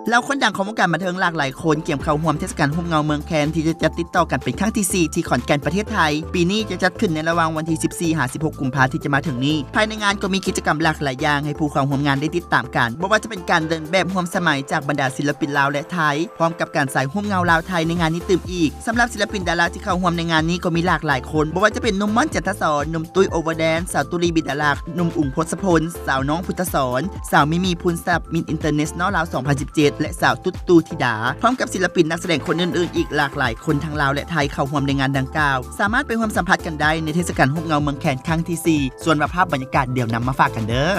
ເຫຼົ່າຄົນດັງຂອງວົງການບັນເທີງຫຼາກຫຼາຍຄົນກຽມເຂົ້າຮ່ວມເທດສະການໂຮມເງົາເມືອງແຄນ ທີ່ຈະຈັດຕິດຕໍ່ກັນເປັນຄັ້ງທີສີ່ ທີ່ຂອນແກ່ນ ປະເທດໄທ. ປີນີ້ຈະຈັດຂຶ້ນໃນລະຫວ່າງວັນທີສິບສີ່ ຫາ ສິບຫົກ ກຸມພາ ທີ່ຈະມາເຖິງນີ້. ພາຍໃນງານກໍມີກິດຈະກຳຫຼາກຫຼາຍຢ່າງໃຫ້ຜູ້ເຂົ້າຮ່ວມງານໄດ້ຕິດຕາມກັນ, ບໍ່ວ່າຈະເປັນການເດີນແບບຮ່ວມສະໄໝຈາກບັນດາສິນລະປິນລາວ ແລະ ໄທ, ພ້ອມກັບການສາຍໂຮມເງົາລາວ-ໄທໃນງານນີ້ຕື່ມອີກ. ສຳລັບສິນລະປິນດາລາທີ່ເຂົ້າຮ່ວມໃນງານນີ້ກໍມີຫຼາກຫຼາຍຄົນ, ບໍ່ວ່າຈະເປັນໜຸ່ມມ່ອນ ຈັນທະສອນ, ໜຸ່ມຕຸ້ຍ ໂອເວີແດນ, ສາວຕຸລີ ບິນດາລັກ, ໜຸ່ມອຸງ ທົດສະພົນ, ສາວນ້ອງ ພຸດທະສອນ, ສາວມິມີ ພູນຊັບ, ມິສ ອິນເຕີເນຊັນແນວລາວ ສອງພັນສິບເຈັດ ແລະ ສາວຕຸດຕູ ທິດາ, ພ້ອມກັບສິນລະປິນນັກສະແດງຄົນອື່ນໆອີກຫຼາກຫຼາຍຄົນທັງລາວ ແລະ ໄທ ເຂົ້າຮ່ວມໃນງານດັ່ງກ່າວ. ສາມາດໄປຮ່ວມສຳຜັດກັນໄດ້ໃນເທດສະການໂຮມເງົາເມືອງແຄນຄັ້ງທີສີ່. ສ່ວນວ່າພາບບັນຍາກາດ ດຽວນຳມາຝາກກັນເດີ້.